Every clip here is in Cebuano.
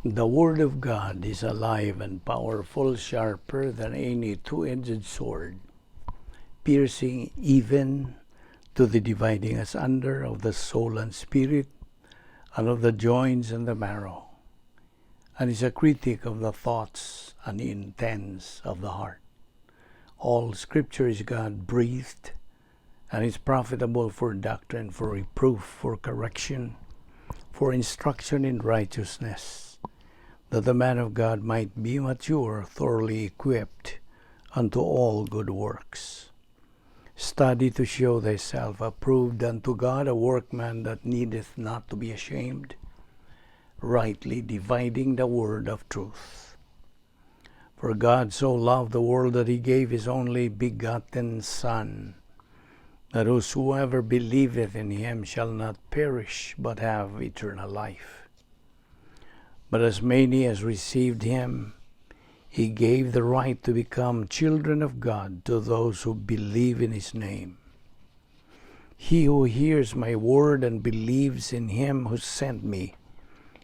The Word of God is alive and powerful, sharper than any two-edged sword, piercing even to the dividing asunder of the soul and spirit, and of the joints and the marrow, and is a critic of the thoughts and intents of the heart. All Scripture is God breathed and is profitable for doctrine, for reproof, for correction, for instruction in righteousness, that the man of God might be mature, thoroughly equipped unto all good works. Study to show thyself approved unto God, a workman that needeth not to be ashamed, rightly dividing the word of truth. For God so loved the world that he gave his only begotten Son, that whosoever believeth in him shall not perish, but have eternal life. But as many as received him, he gave the right to become children of God, to those who believe in his name. He who hears my word and believes in him who sent me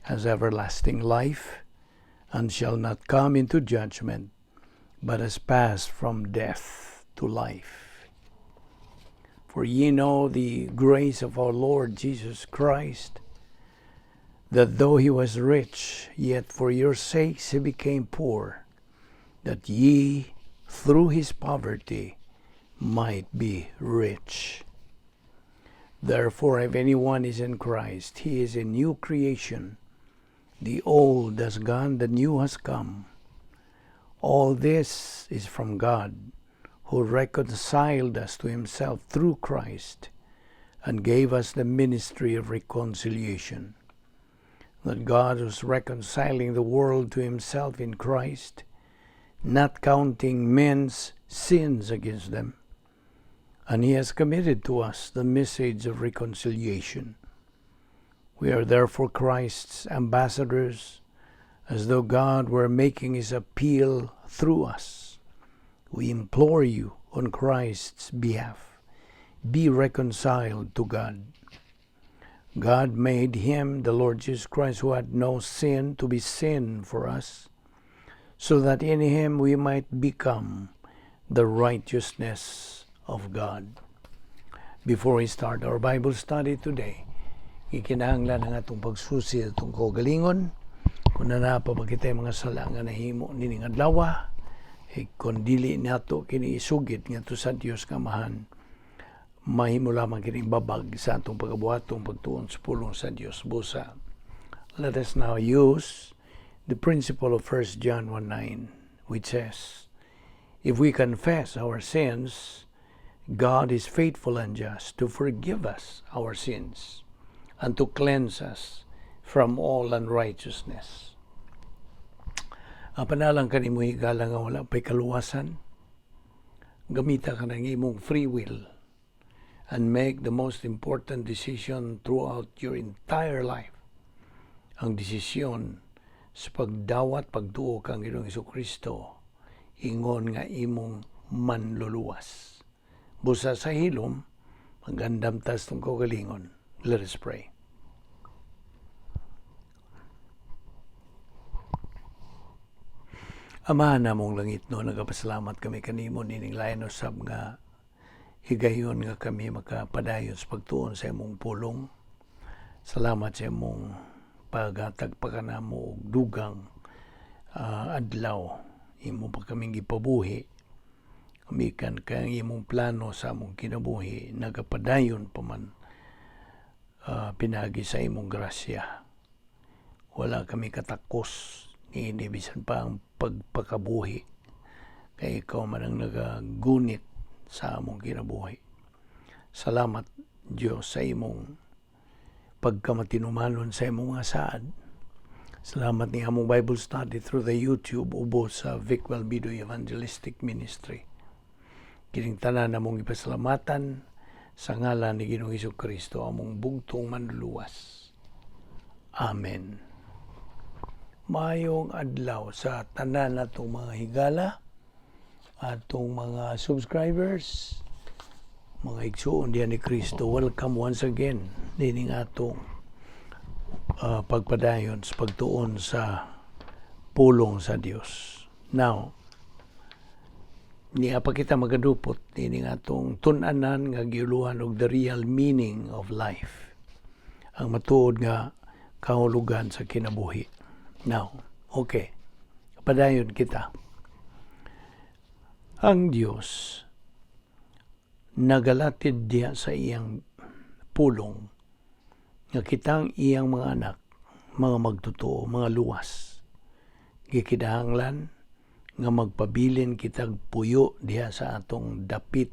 has everlasting life, and shall not come into judgment, but has passed from death to life. For ye know the grace of our Lord Jesus Christ, that though he was rich, yet for your sakes he became poor, that ye through his poverty might be rich. Therefore, if anyone is in Christ, he is a new creation. The old has gone, the new has come. All this is from God, who reconciled us to himself through Christ and gave us the ministry of reconciliation. That God was reconciling the world to himself in Christ, not counting men's sins against them. And he has committed to us the message of reconciliation. We are therefore Christ's ambassadors, as though God were making his appeal through us. We implore you on Christ's behalf, be reconciled to God. God made him, the Lord Jesus Christ, who had no sin, to be sin for us, so that in him we might become the righteousness of God. Before we start our Bible study today, ikinahanglan ang atong pagsusi atong kaugalingon. Kung naa pa ba kitay mga sala nga nahimo nining adlaw, eh, kung dili nato kini isugid ngadto sa Dios nga Amahan, mahimo lamang kining babag sa atong pagabuhatong pagtuon sa pulong sa Dios. Busa, let us now use the principle of 1 John 1:9, which says, "If we confess our sins, God is faithful and just to forgive us our sins and to cleanse us from all unrighteousness." Apan alang kanimo, higala, nga wala pa'y kaluwasan, gamita ka ng imong free will and make the most important decision throughout your entire life. Ang desisyon sa pagdawat, pagtuo kang Ginoong Kristo ingon nga imong manluluwas. Busa sa hilom, magandam tas tong kaugalingon. Let us pray. Ama namong langitnon, nagapasalamat kami kanimo nining lain usab nga higayon nga kami makapadayon sa pagtuon sa imong pulong. Salamat sa imong paghatag pa kanamo og dugang adlaw. Imo pa kaming gipabuhi. Mikan kay ang imong plano sa among kinabuhi nagapadayon pa man pinaagi sa imong grasya. Wala kami katakos niini bisan pa ang pagpakabuhi kay ikaw man ang nagagunit sa among kinabuhi. Salamat, Diyos, sa imong pagkamatinumanon sa imong mga saad. Salamat ni among Bible study through the YouTube ubos sa Vic Balbido Evangelistic Ministry. Kining tanan among ipasalamatan sa ngalan ni Ginoong Hesus Kristo, among bugtong manluluwas. Amen. Maayong adlaw sa tanan natong mga higala, atong mga subscribers, mga igsuon diyan ni Kristo. Welcome once again nining atong Pagpadayon sa pagtuon sa pulong sa Dios. Now, niya pa kita magadupot niini nga atong tun-anan nga giuluhan og the real meaning of life. Ang matuod nga kahulugan sa kinabuhi. Now, okay. Padayon kita. Ang Dios nagalatid diha sa iyang pulong nga kitang iyang mga anak, mga magtotoo, mga luwas. Gikinahanglan nga magpabilin kitag puyo diha sa atong dapit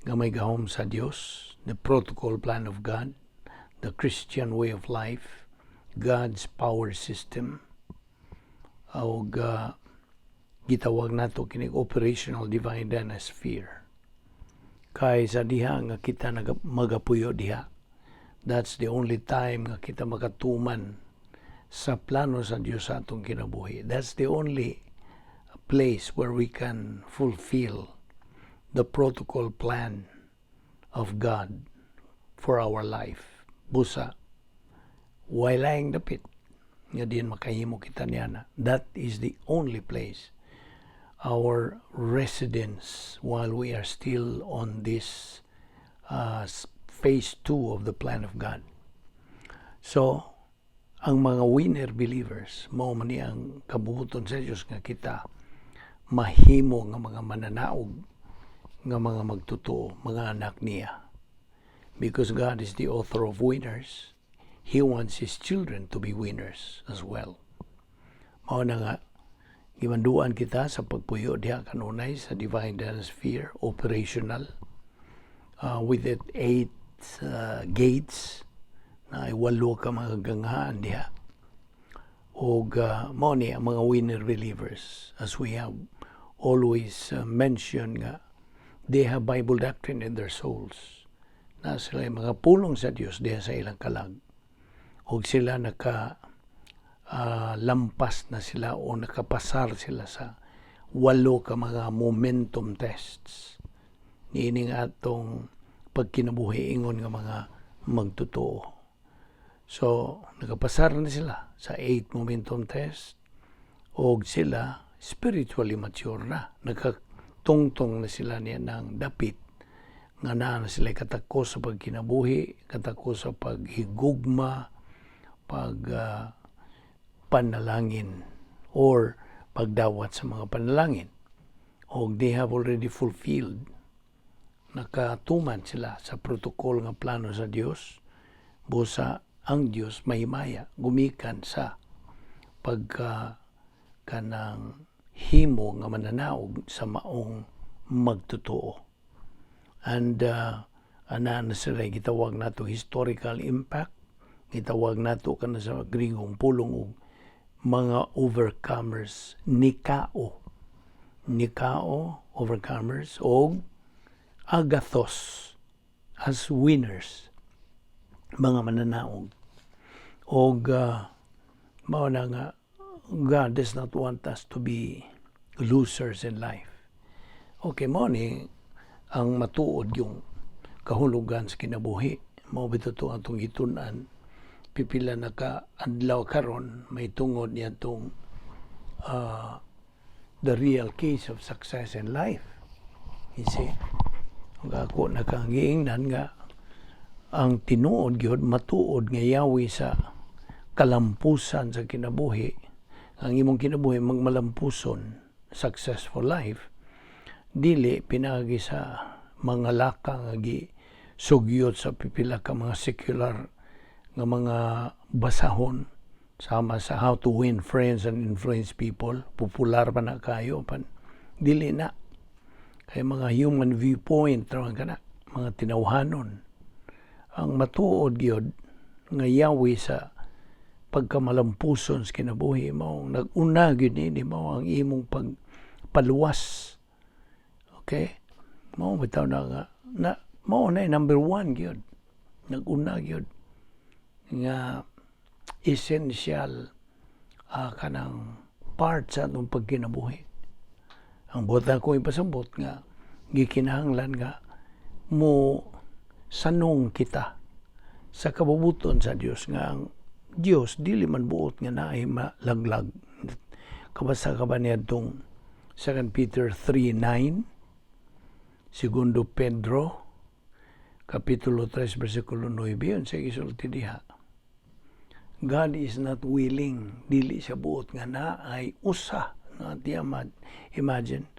nga may gahom sa Dios, the protocol plan of God, the Christian way of life, God's power system, og gitawag nato kining operational divine sphere. Kay sa diha nga kita magapuyo diha, that's the only time nga kita makatuman sa plano sa Dios sa atong kinabuhi. That's the only place where we can fulfill the protocol plan of God for our life. Busa, way laing dapit nga diin makahimo kita niana. That is the only place, our residence while we are still on this phase 2 of the plan of God. So, ang mga winner believers, mao man ni ang kabubuton sa Dios nga kita mahimo nga mga mananaog nga mga magtotoo, mga anak niya. Because God is the author of winners, He wants His children to be winners as well. Mao na nga, gimanduan kita sa pagpuyo diha kanunay sa Divine Sphere, operational, with it eight gates na ay walo ka mga ganghaan diha. Og mao ni ang mga winner believers, as we have always mentioned nga they have Bible doctrine in their souls. Na sila mga pulong sa Dios diha sa ilang kalag. Og sila naka lampas na sila o nakapasar sila sa walo ka mga momentum tests niining atong pagkinabuhi ingon nga mga magtotoo. So, nakapasar na sila sa eight momentum test og sila spiritually mature na. Nakatungtong na sila niya ng dapit nga naa na sila katako sa pagkinabuhi, katako sa paghigugma, pag panalangin or pagdawat sa mga panalangin. Og they have already fulfilled, nakatuman sila sa protocol nga plano sa Dios, busa ang Dios mahimaya gumikan sa pagka kanang himo nga mananaog sa maong magtotoo. And ana na sila gitawag nato historical impact, gitawag nato kana sa Grigong pulong og mga overcomers, nikao. Nikao, overcomers, og agathos, as winners, mga mananaog. Og mao na nga God does not want us to be losers in life. Okay, mao ni ang matuod yung kahulugan sa kinabuhi. Mao bitaw to atong gitun-an pipila na ka adlaw karon may tungod niya tong the real case of success in life. You see? Ug ako nakagiingnan nga ang tinuod gyud, matuod nga yawi sa kalampusan sa kinabuhi, ang imong kinabuhi magmalampuson, successful life, dili pinaagi sa mga laka nga gi sugyot sa pipila ka mga secular nga mga basahon sama sa How to Win Friends and Influence People. Popular pa na kayo pan dili na kay mga human viewpoint ra man kana, mga tinawhanon. Ang matuod gyud nga yawi sa pagkamalampuson sa kinabuhi mao nag-una gyud niini, mao ang imong pagpaluwas. Okay, mao bitaw na nga na mao na number one gyud, nag-una gyud nga essential kanang part sa atong pagkinabuhi. Ang buot ko ipasabot nga gikinahanglan nga mo sanong kita sa kabubuton sa Dios nga ang Dios dili man buot nga naay malaglag. Kabasa ka ba niadtong 2 Peter 3:9, Segundo Pedro, Kapitulo 3, versikulo 9, yun sa gisulti diha? God is not willing, dili siya buot nga naay usa na tiamad. Imagine,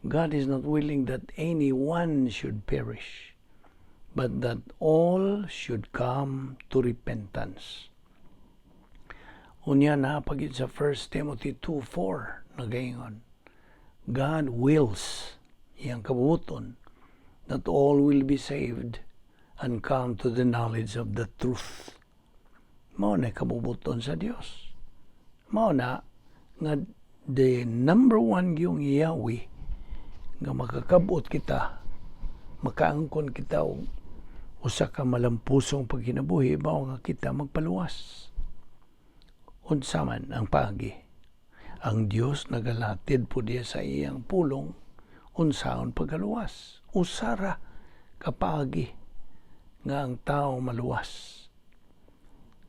God is not willing that anyone should perish, but that all should come to repentance. Unya na pagit sa 1 Timothy 2:4 nagaingon, God wills, iyang kabuoton, that all will be saved and come to the knowledge of the truth. Mao na kabubuton sa Dios. Mao na nga the number one gyung yawi nga makakabot kita, makaangkon kita og usa ka malampusong pagkinabuhi, mao nga kita magpaluwas. Unsa man ang paagi? Ang Dios nagalatid po diya sa iyang pulong unsaon pagkaluwas. Usara ka paagi nga ang tao maluwas.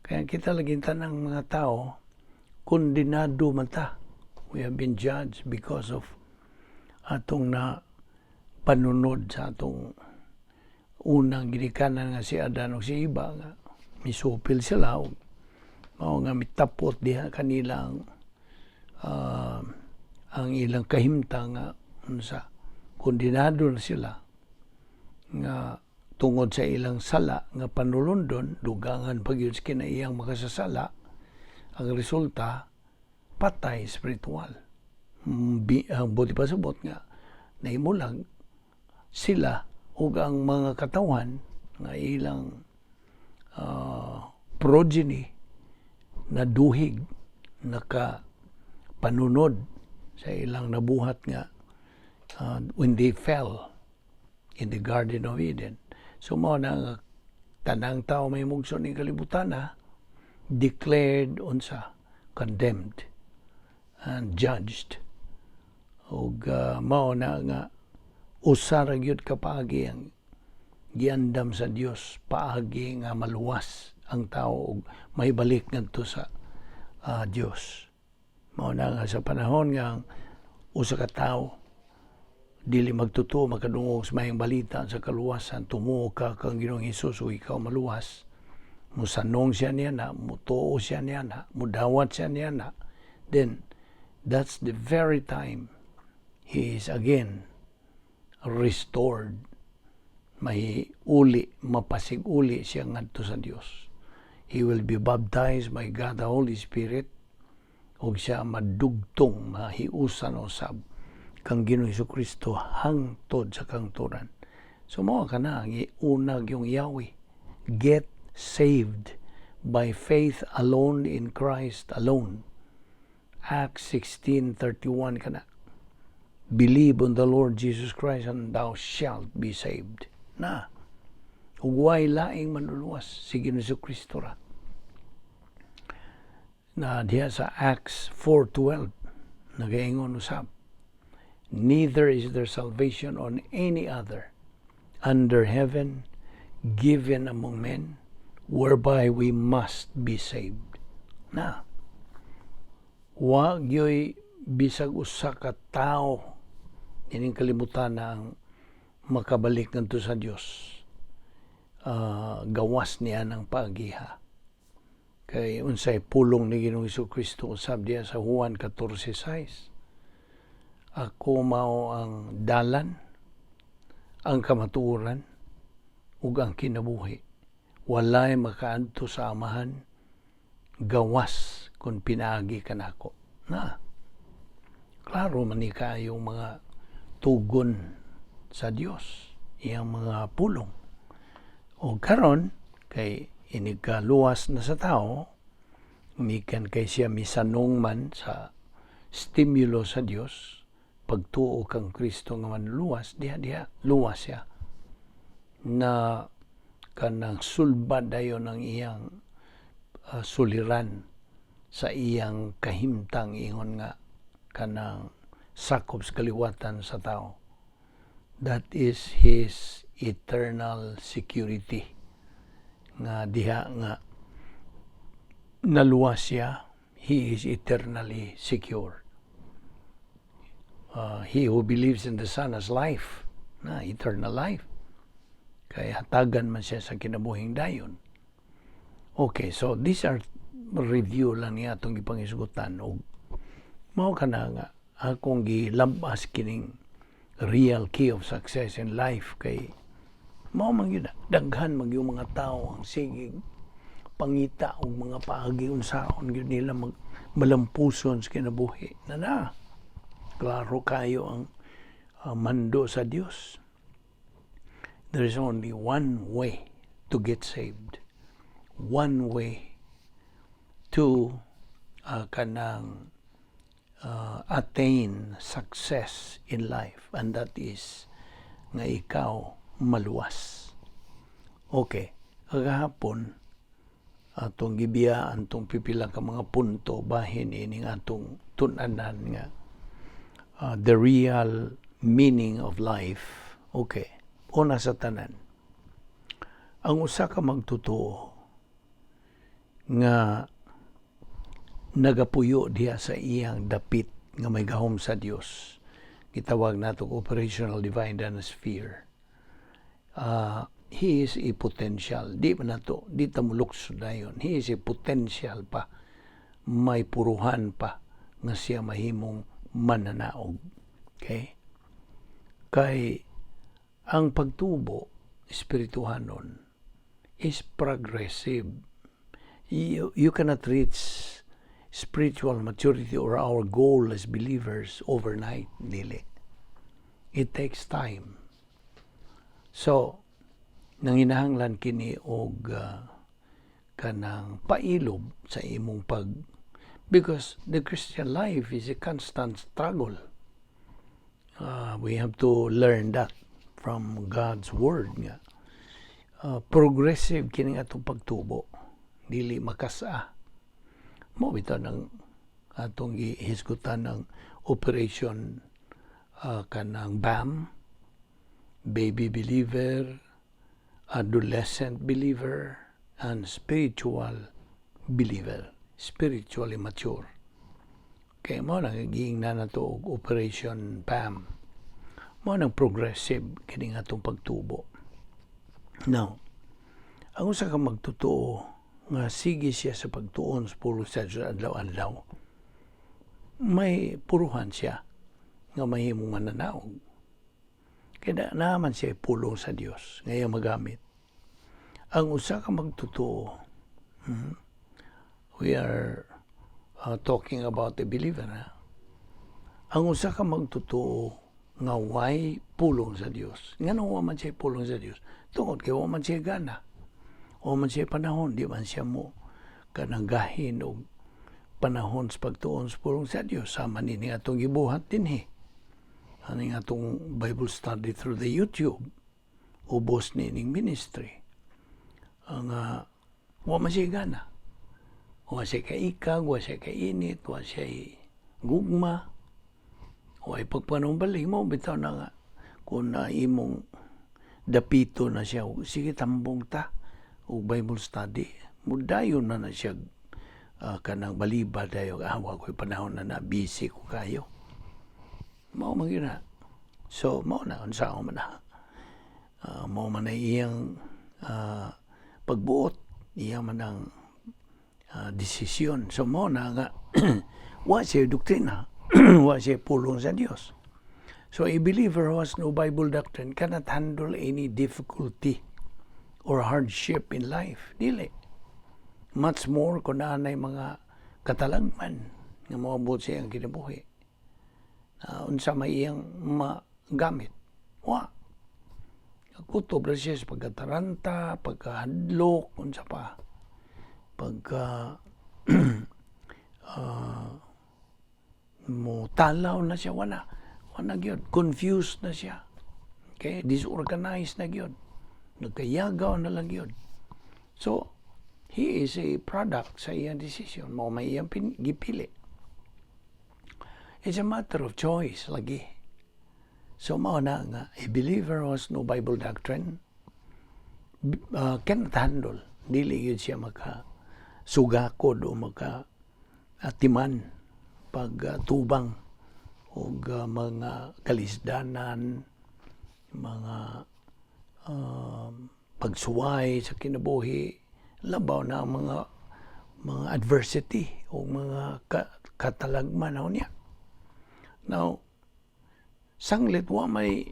Kaya kita lagi tanang mga tao, kondinado man ta. We have been judged because of atong na panunod sa atong unang ginikanan nga si Adan o si Eva nga misupil sila og mao nga mitapot diha kanilang ang ilang kahimtang nga unsa, kondinado na sila nga tungod sa ilang sala nga panulundon, dugangan pa gyud sa kinaiyang makasasala. Ang resulta, patay spiritual. Ang buti pasabot nga nahimulag sila ug ang mga katawhan nga ilang progeny na duhig naka panunod sa ilang nabuhat nga when they fell in the Garden of Eden. So mao na nga tanang tao may mugso ning kalibutan na declared unsa, condemned and judged. Ug mao na nga usa ra gyud ka paagi ang giandam sa Dios, paagi nga maluwas ang tao ug mahibalik ngadto sa Dios. Mao na nga sa panahon nga ang usa ka tawo dili magtotoo, makadungog sa maayong balita sa kaluwasan, tumuo ka kang Ginoong Hesus ug ikaw maluwas, musanong siya niya na, mutuo siya niya na, mudawat siya niya na, then that's the very time he is again restored. May uli, mapasiguli siya ngadto sa Dios. He will be baptized by God the Holy Spirit ug siya madugtong, mahiusan usab kang Ginoong Kristo hangtod sa kangturan. So mao kana ang unag yung yawi. Get saved by faith alone in Christ alone. Acts 16:31 kana. Believe on the Lord Jesus Christ and thou shalt be saved. Na. Ug way laing manluluwas, si Ginoong Kristo ra. Na diha sa Acts 4:12 nagaingon usab, "Neither is there salvation on any other under heaven given among men whereby we must be saved." Na wa gyoy bisag usa ka tawo ining kalibutan na ang makabalik ngadto sa Dios gawas niya ng paagiha. Kay unsay pulong ni Ginoong Kristo usab diha sa Juan 14:6? "Ako mao ang dalan, ang kamatuoran, ug ang kinabuhi. Walay makaadto sa Amahan gawas kung pinaagi kanako." Na. Klaro man ni kaayong mga tugon sa Dios, iyang mga pulong. O karon kay inigkaluwas na sa tao, mikan kay siya misanong man sa stimulo sa Dios, pagtuo kang Kristo nga manluwas, diha diha luwas siya na kanang sulbad dayon ang iyang suliran sa iyang kahimtang ingon nga kanang sakop sa kaliwatan sa tao. That is his eternal security nga diha nga Naluwas siya, he is eternally secure. He who believes in the Son has life, na eternal life. Kaya hatagan man siya sa kinabuhing dayon. Okay, so these are review lang niya atong gipangisgutan og mao kana nga akong gilabas kining real key of success in life kay mao man gyud na. Daghan man gyud mga tao ang sige pangita og mga paagi unsaon gyud nila mag malampuson sa kinabuhi na na klaro kayo ang mando sa Dios. There is only one way to get saved, one way to kanang attain success in life, and that is nga ikaw maluwas. Okay, kagahapon atong gibiyaan tong pipila ka mga punto bahin ining atong tun-anan nga the real meaning of life. Okay, una sa tanan, ang usa ka magtotoo nga nagapuyo diha sa iyang dapit nga may gahom sa Dios, gitawag nato operational divine sphere, he is a potential. Di man nato, di ta muluksod dayon. He is a potential pa, may puruhan pa nga siya mahimong mananaog. Okay, kay ang pagtubo espirituhanon is progressive. You cannot reach spiritual maturity or our goal as believers overnight. Dili. It takes time. So, nanginahanglan kini og kanang pailob sa imong pag, because the Christian life is a constant struggle. We have to learn that from God's word nga. Progressive kining atong pagtubo. Dili makasa. Mao bitaw ng atong gihisgutan ng operation kanang BAM, baby believer, adolescent believer, and spiritual believer, spiritually mature. Kaya mao nang giingnan nato og Operation BAM. Mao nang progressive kini atong pagtubo. Now, ang usa ka magtotoo nga sige siya sa pagtuon sa pulong sa Diyos adlaw-adlaw, may puruhan siya nga mahimong mananaog. Kaya naman siya pulong sa Dios nga iyang magamit. Ang usa ka magtotoo, we are talking about the believer. Ha? Ang usa ka magtotoo nga way pulong sa Dios. Ngano wa man siya pulong sa Dios? Tungod kay wa man siya gana. Wa man siya panahon, di man siya mo kanang gahin og panahon sa pagtuon sa pulong sa Dios. Sama ni atong gibuhat dinhi. Ani atong Bible study through the YouTube. Ubos ni ning ministry. Ang wa man siya gana. Wa siya kaikag, wa siya kainit, wa siya gugma. Wa pagpanumbalik mo, bitaw na nga kung na imong dapito na siya, sige, tambong ta og Bible study. Mudayon na na siya kanang baliba dayo, ah, wa ko'y panahon na na, busy ko kayo. Mao man gyud na. So, mao na, unsa man na. Mao man na iyang pagbuot, iya man ang desisyon. So, mao na nga, wa siya doktrina, wa siya pulong sa Dios. So, a believer who has no Bible doctrine cannot handle any difficulty or hardship in life. Dili. Much more kung naanay mga katalagman nga moabot sa iyang kinabuhi. Unsa may iyang magamit? Wa. Kutob ra siya sa pagkataranta, pagkahadlok, unsa pa. Pagka mo talaw na siya, wala. Wala gyud. Confused na siya. Okay? Disorganized na gyud. Nagkayagaw na lang gyud. So, he is a product sa iyang decision. Mao may iyang gipili. It's a matter of choice, lagi. So, mao na nga, a believer who has no Bible doctrine cannot handle. Dili yun siya maka sugakod o maka atiman pag tubang og mga kalisdanan, mga pagsuway sa kinabuhi, labaw na ang mga adversity o mga katalagman na niya. Now, sanglit wa may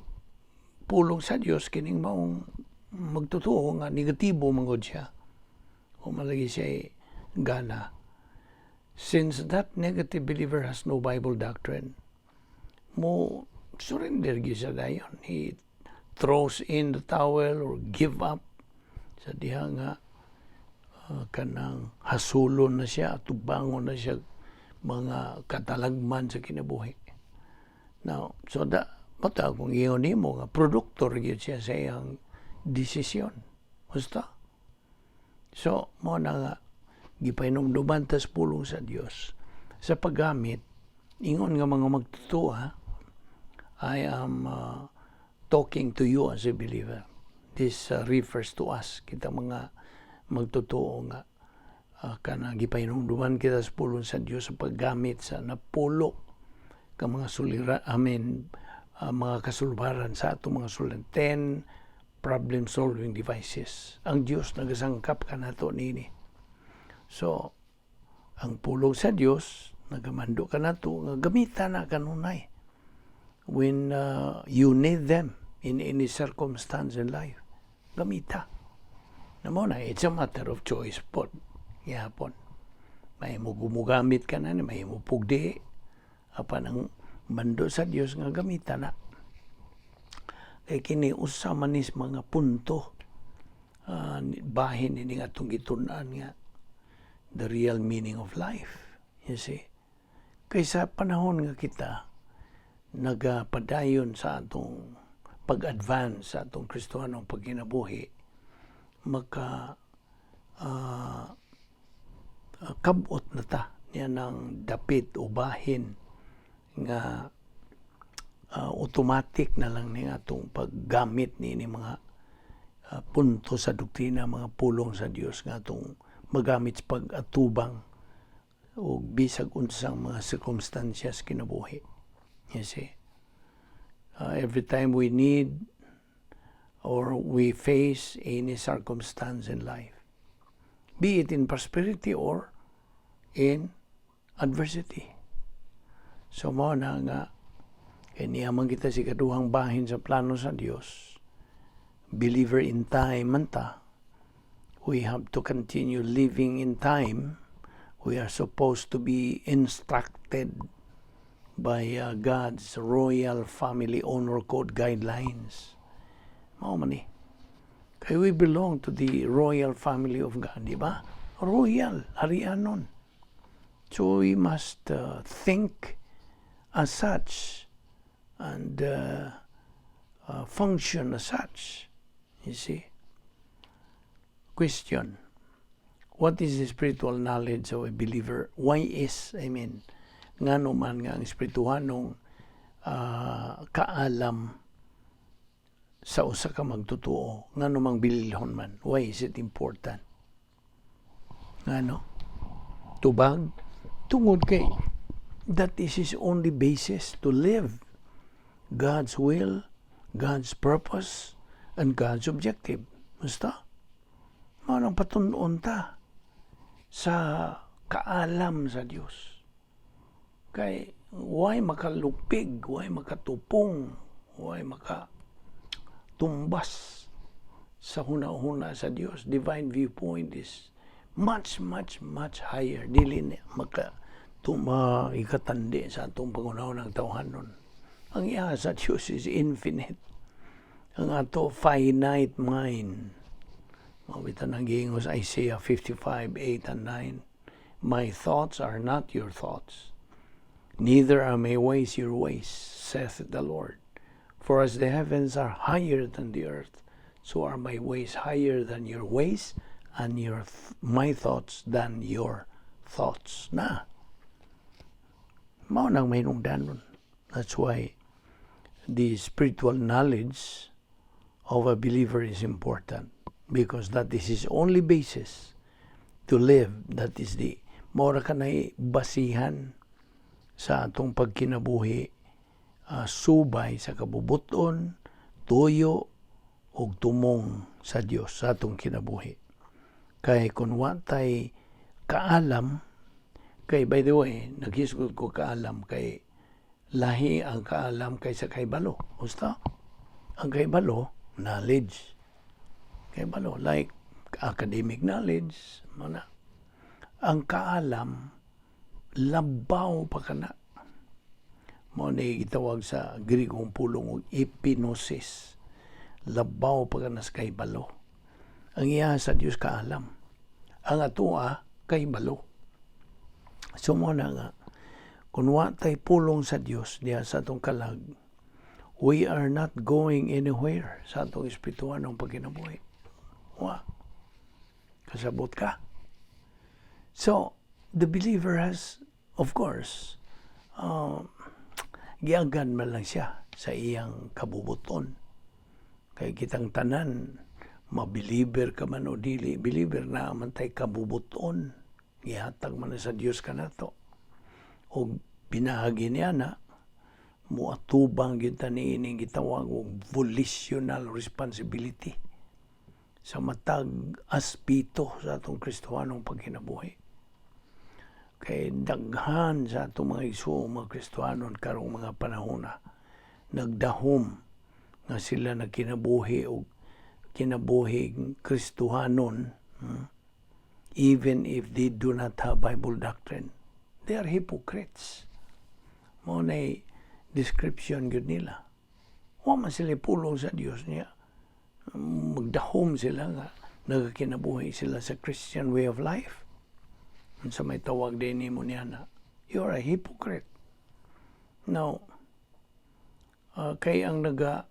pulong sa Dios, kining maong magtotoo nga negatibo man gud siya o malagi siya gana. Since that negative believer has no Bible doctrine, mo surrender gyud siya dayon. He throws in the towel or give up sa diha nga kanang hasulon na siya, tubangon na siya mga katalagman sa kinabuhi. Now, so da bata kung ingon nimo nga produktor gyud siya sa iyang desisyon. Basta. So, mo na nga gipahinumduman tas pulong sa Dios sa paggamit ingon nga mga magtotoo. I am talking to you as a believer. This refers to us, kita mga magtotoo nga kanang gipahinumduman kita sa pulong sa Dios sa paggamit sa napulo ka mga sulira, I mean, mga kasulbaran sa atong mga suliran, 10 problem solving devices. Ang Dios nagasangkap kanato nini. So ang pulong sa Dios nagamando kanato nga gamitan na kanunay when you need them in any circumstance in life. Gamita na mo na. It's a matter of choice pod gihapon. May mo gumugamit ka na, may mo pugdi, apan ang mando sa Dios nga gamita na kay kini usa man is mga punto, bahin ini nga atong gitun-an nga the real meaning of life, you see. Kay sa panahon nga kita nagapadayon sa atong pag-advance sa atong Kristohanong pagkinabuhi, maka kabot na ta niya ng dapit o bahin nga automatic na lang ni atong paggamit ni mga punto sa doktrina, mga pulong sa Dios nga atong magamit sa pag-atubang o bisag unsang mga circumstances kinabuhi. You see, every time we need or we face any circumstance in life, be it in prosperity or in adversity. So mo na nga kay niya man kita si kaduhang bahin sa plano sa Dios. Believer in time man ta. We have to continue living in time. We are supposed to be instructed by God's royal family honor code guidelines. Mao man ni. Kay we belong to the royal family of God, di ba? Royal, harianon. So we must think as such and function as such. You see? Question. What is the spiritual knowledge of a believer? Why is, I mean, ngano man nga ang espirituhanong kaalam sa usa ka magtotoo, ngano mang bililhon man? Why is it important? Ngano? Tubag? Tungod kay that is his only basis to live God's will, God's purpose, and God's objective. Basta, manang patun-on ta sa kaalam sa Dios. Kay way makalupig, way makatupong, way makatumbas sa huna-huna sa Dios. Divine viewpoint is much, much, much higher. Dili na maka tuma ikatandi sa atong pangunaw ng tawhanon. Ang iya sa Dios is infinite. Ang ato finite mind. Mao bitaw nang giingon sa Isaiah 55, 8 and 9. "My thoughts are not your thoughts, neither are my ways your ways, saith the Lord. For as the heavens are higher than the earth, so are my ways higher than your ways, and my thoughts than your thoughts." Na. Mao nang mahinungdanon. That's why the spiritual knowledge of a believer is important, because that is his only basis To live, that is the mao ra kanay basihan sa atong pagkinabuhi subay sa kabubuton, tuyo ug tumong sa Dios sa atong kinabuhi. Kay kung wa tay kaalam, kay by the way, naghisgot ko kaalam kay lahi ang kaalam kaysa kahibalo. Gusto? Ang kahibalo, knowledge. Kahibalo, like academic knowledge, mana. Ang kaalam, labaw pa kana. Mao ni gitawag sa Grigong pulong og epignosis. Labaw pa kana sa kahibalo. Ang iya sa Dios, kaalam. Ang atoa, kahibalo. So mao na nga, kung wa tay pulong sa Dios diha sa atong kalag, we are not going anywhere sa atong espirituhanong pagkinabuhi. Wa. Kasabot ka? So, the believer has, of course, giagad man lang siya sa iyang kabubuton. Kay kitang tanan, mabiliber ka man o dili, believer na man tay kabubuton. Gihatag man na sa Dios kanato. O pinaagi niya na, muatubang kita niining gitawag og volitional responsibility sa matag aspeto sa atong Kristohanong pagkinabuhi. Kay daghan sa atong mga igsuong mga Kristohanon karong mga panahon na nagdahom nga sila nagkinabuhi og kinabuhi Kristohanon, even if they do not have Bible doctrine. They are hypocrites. Mao na description gyud nila. Wa man sila pulong sa Dios niya. Magdahom sila nga nagakinabuhi sila sa Christian way of life. Unsa may tawag din nimo niya na you're a hypocrite. Now, kay ang naga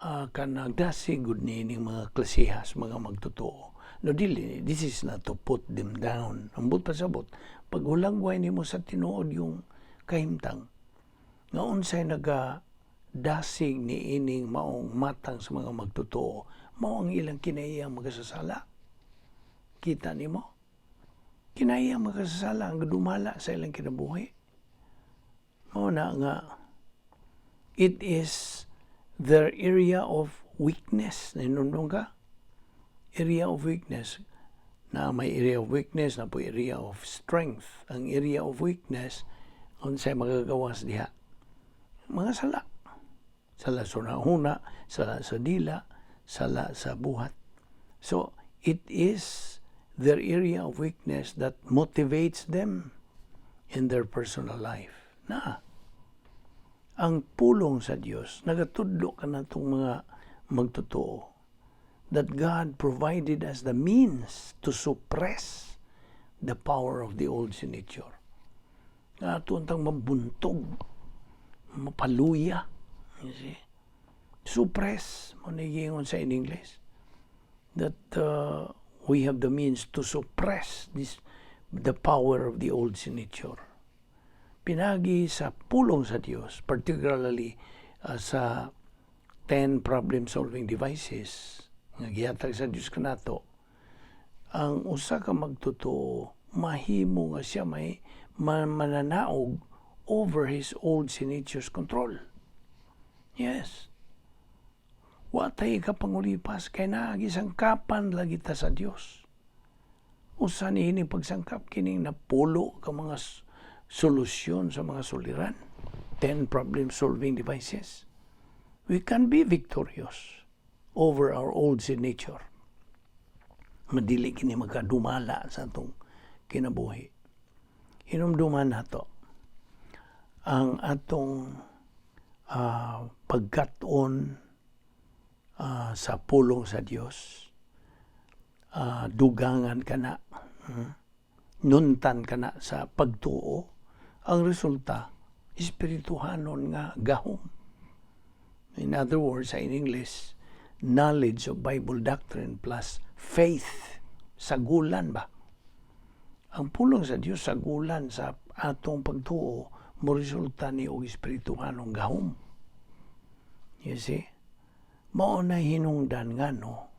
kanagdasig gud niining mga klasehas, mga magtotoo. No, dili, this is not to put them down. Ang buot pasabot, pag hulagway nimo sa tinuod yung kahimtang, nga unsay naga dasig ni ining maong matang sa mga magtotoo, mao ang ilang kinaiyang makasasala. Kita nimo? Kinaiyang makasasala ang dumala sa ilang kinabuhi. Mao na nga it is their area of weakness. Ninundong ka? Area of weakness. Na may area of weakness, na po area of strength. Ang area of weakness, unsay magagawas diha? Mga sala. Sala sa huna, sala sa dila, sala sa buhat. So, it is their area of weakness that motivates them in their personal life. Na, ang pulong sa Dios nagatudlo kanatong mga magtotoo that God provided us the means to suppress the power of the old sin nature. Nga ato tang mabuntog, mapaluya. You see? Suppress, mao na sa in English. That we have the means to suppress this the power of the old sin nature. Pinagi sa pulong sa Dios, particularly sa 10 problem-solving devices nga gihatag sa Dios kanato, ang usa ka magtotoo mahimo nga siya may mananaog over his old sin nature's control. Yes. Wa tay kapangulipas kay naa gisangkapan lagi ta sa Dios. Usa niini pagsangkap kining napulo ka mga solusyon sa mga suliran. 10 problem solving devices. We can be victorious over our old sin nature. Madili kini magkadumala sa atong kinabuhi. Hinumduman nato ang atong pagkat-on sa pulong sa Dios. Dugangan kana, nuntan kana sa pagtuo, ang resulta, espirituhanon nga gahom. In other words, in English, knowledge of Bible doctrine plus faith, sagulan ba? Ang pulong sa Dios sagulan sa atong pagtuo, mo resulta ni og espirituhanong gahom. You see? Mao na hinungdan nga no,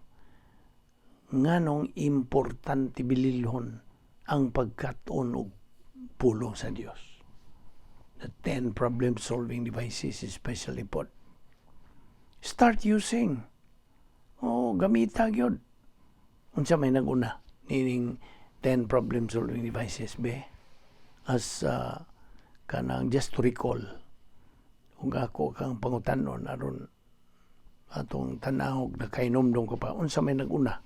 Nganong importante bililhon ang pagkat-on og pulong sa Dios? The 10 problem solving devices, especially pod. Start using. Oh, gamita gyud. Unsa may naguna nining 10 problem solving devices, be? As kanang just to recall, kung ako kang pangutanon aron atong tanawog na kahinumdom ko pa unsa may naguna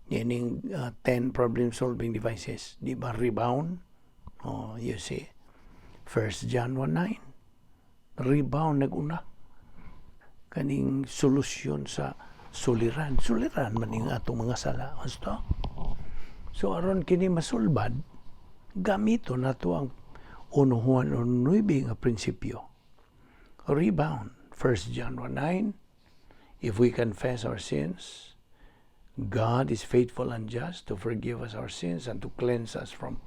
nining 10 problem solving devices, di ba? Rebound. Oh, you see, 1 John 1:9, rebound. Naguna kaning solusyon sa suliran. Suliran man ning atong mga sala. Husto. So aron kini masulbad, gamito nato ang 1 Juan 1:9 nga prinsipyo. Rebound. 1 John 1:9. If we confess our sins, God is faithful and just to forgive us our sins and to cleanse us from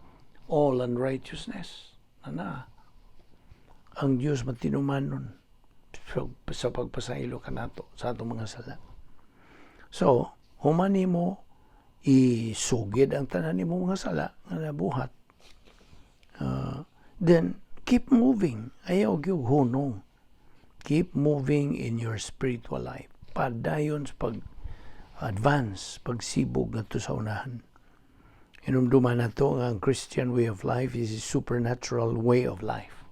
all unrighteousness. Ana, ang Diyos matinumanon sa pagpasaylo kanato sa atong mga sala. So, human nimo isugid ang tanan nimo mga sala nga nabuhat, then keep moving. Ayaw gyud hunong. Keep moving in your spiritual life. Padayon sa pag advance, pagsibog ngadto sa unahan. Hinumduman nato nga ang Christian way of life is a supernatural way of life.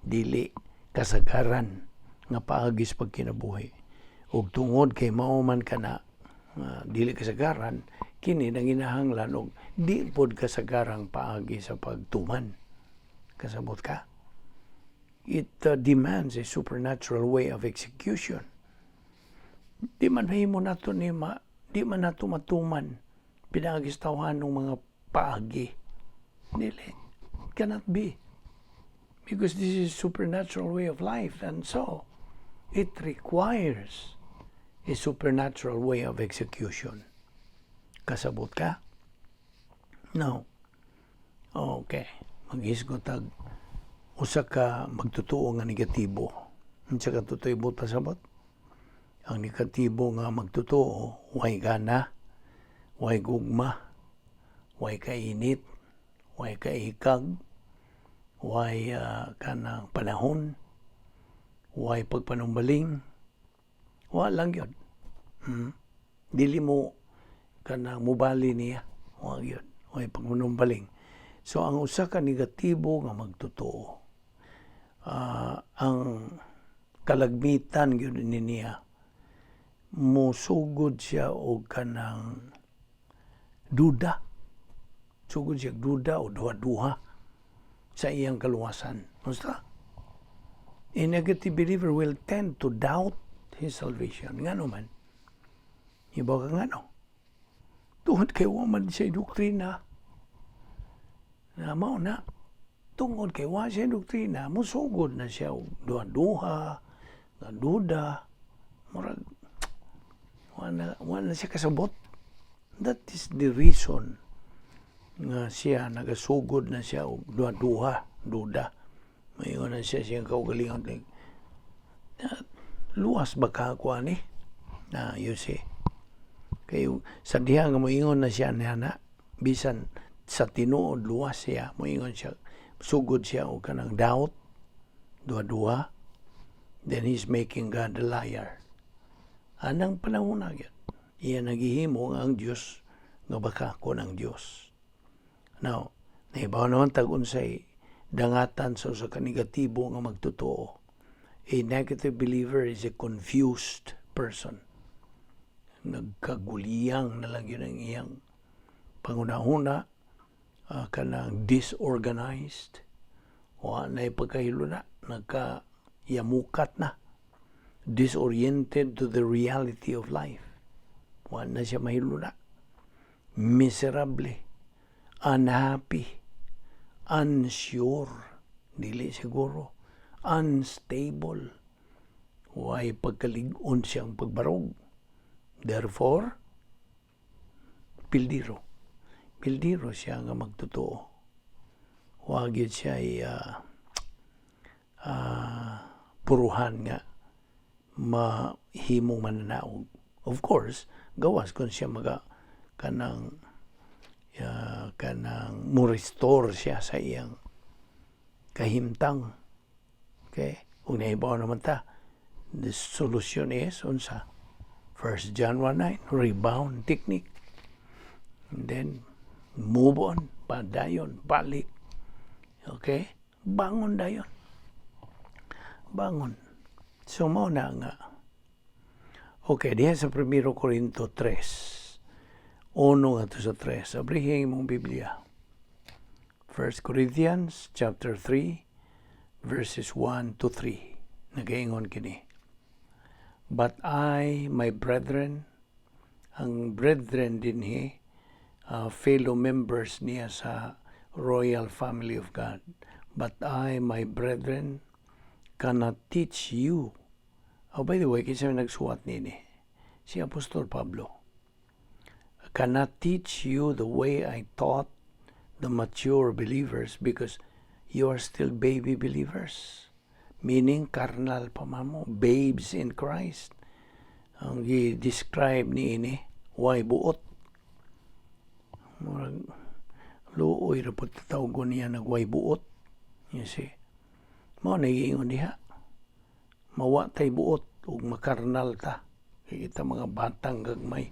Dili kasagaran nga paagi sa pagkinabuhi. Ug tungod kay mao man kana dili kasagaran, kini nanginahanglan og di pod kasagarang paagi sa pagtuman. Kasabot ka? It demands a supernatural way of execution. Di man mahimo nato ni ma, di man nato matuman pinaagi sa tawhanong mga paagi. Dili. Cannot be. Because this is supernatural way of life, and so it requires a supernatural way of execution. Kasabot ka? No. Okay. Maghisgot tag usa ka magtotoo nga negatibo. Unsa ka totoo ibot pasabot? Ang negatibo nga magtotoo, way gana, way gugma, way kainit, way kaikag, way kanang panahon, way pagpanumbaling, wa lang yun. Dili mo kanang mubali niya, wa yun, way pagpanumbaling. So ang usa ka negatibo nga magtotoo, ang kalagmitan gyud ni niya, musugod siya og kanang duda. Sugod siya og duda o duha-duha sa iyang kaluwasan. Basta, a negative believer will tend to doubt his salvation. Ngano man? Iba ka ngano? Tungod kay wa man siya doktrina. Na mao na. Tungod kay wa siya doktrina, musugod na siya og duha-duha, nga duda, murag wa na siya kasabot. That is the reason nga siya nagasugod na siya og duha-duha, duda. Mayon na siya siyang kaugalingon. Like, luwas ba ka ako ani? Na, you see. Kay sa diha nga moingon na siya na, bisan sa tinuod luwas siya, moingon siya, sugod siya og kanang doubt, duha-duha, then he's making God a liar. Anang panahon na gyud. Iya nagihimo nga ang Dios nga bakakon ang Dios. Now, nahibaw naman tag unsay dangatan sa usa ka negatibo nga magtotoo. A negative believer is a confused person. Nagkaguliyang na lang yun ang iyang pangunahuna, kanang disorganized, wa na pagkahilo na, nagkayamukat na, disoriented to the reality of life. Wa na siya mahilo na. Miserable, unhappy, unsure, dili siguro, unstable, way pagkalig-on siyang pagbarog. Therefore, pildiro. Pildiro siya nga magtotoo. Wa gyud siya puruhan nga mahimong mananaog. Of course, gawas kung siya maga kanang kanang mo restore siya sa iyang kahimtang. Okay? Kung nahibaw naman ta, the solution is unsa? 1 John 1:9, rebound technique. And then, move on, padayon, balik. Okay? Bangon dayon. Bangon. So, mao na nga. Okay, diha sa 1 Corinto 3. 1 ngadto sa 3. Abrihin imong Biblia. 1 Corinthians chapter 3 verses 1 to 3. Nagaingon kini. "But I, my brethren," ang brethren dinhi, fellow members niya sa royal family of God. "But I, my brethren, cannot teach you." Oh, by the way, kinsa may nagsuwat nini? Si Apostol Pablo. "Cannot teach you the way I taught the mature believers because you are still baby believers." Meaning, carnal pa man mo, babes in Christ. Ang gi-describe niini, way buot. Murag, luoy ra pud tawgon niya nag way buot. You see? Mao na giingon diha. Mawa tay buot ug makarnal ta. Kay kita mga batang gagmay.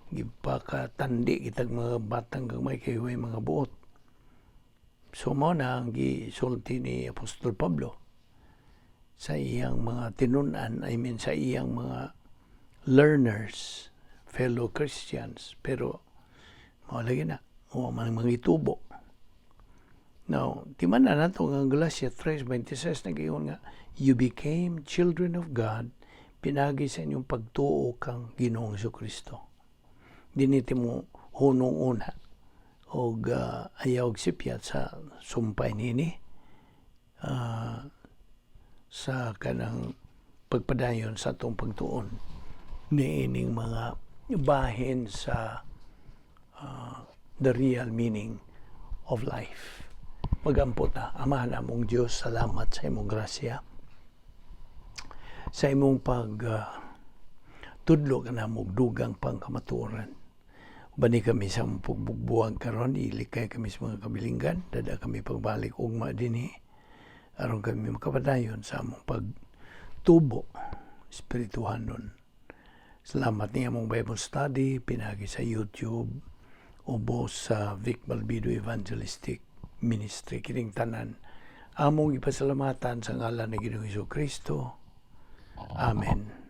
Gipakatandi kitag mga batang gagmay kay way mga buot. So mao na ang gisulti ni Apostol Pablo sa iyang mga tinun-an, I mean, sa iyang mga learners, fellow Christians, pero mao lagi na, wa man mga itubo. Now, timan-a nato nga ang Galatia 3:26 nag-ingon nga, "You became children of God pinagi sa inyong pagtuo kang Ginoong Kristo." Dinhi mo hunong una og ayaw og sipyat sa sumpay nini sa kanang pagpadayon sa atong pagtuon niining mga bahin sa the real meaning of life. Magampo ta. Amahan namong Diyos, salamat sa imong grasya. Sa imong pag tudlo ka namo og dugang pang kamatuoran. Ubani kami sa among pagbugbuwag karon, ilikay kami sa mga kabilinggan, dada kami pagbalik ugma dinhi aron kami makapadayon sa among pagtubo espirituhanon. Salamat ni among Bible study pinagi sa YouTube, ubos sa Vic Balbido Evangelistic Ministry. Kining tanan among ipasalamatan sa ngalan ni Ginoong Kristo. Amen.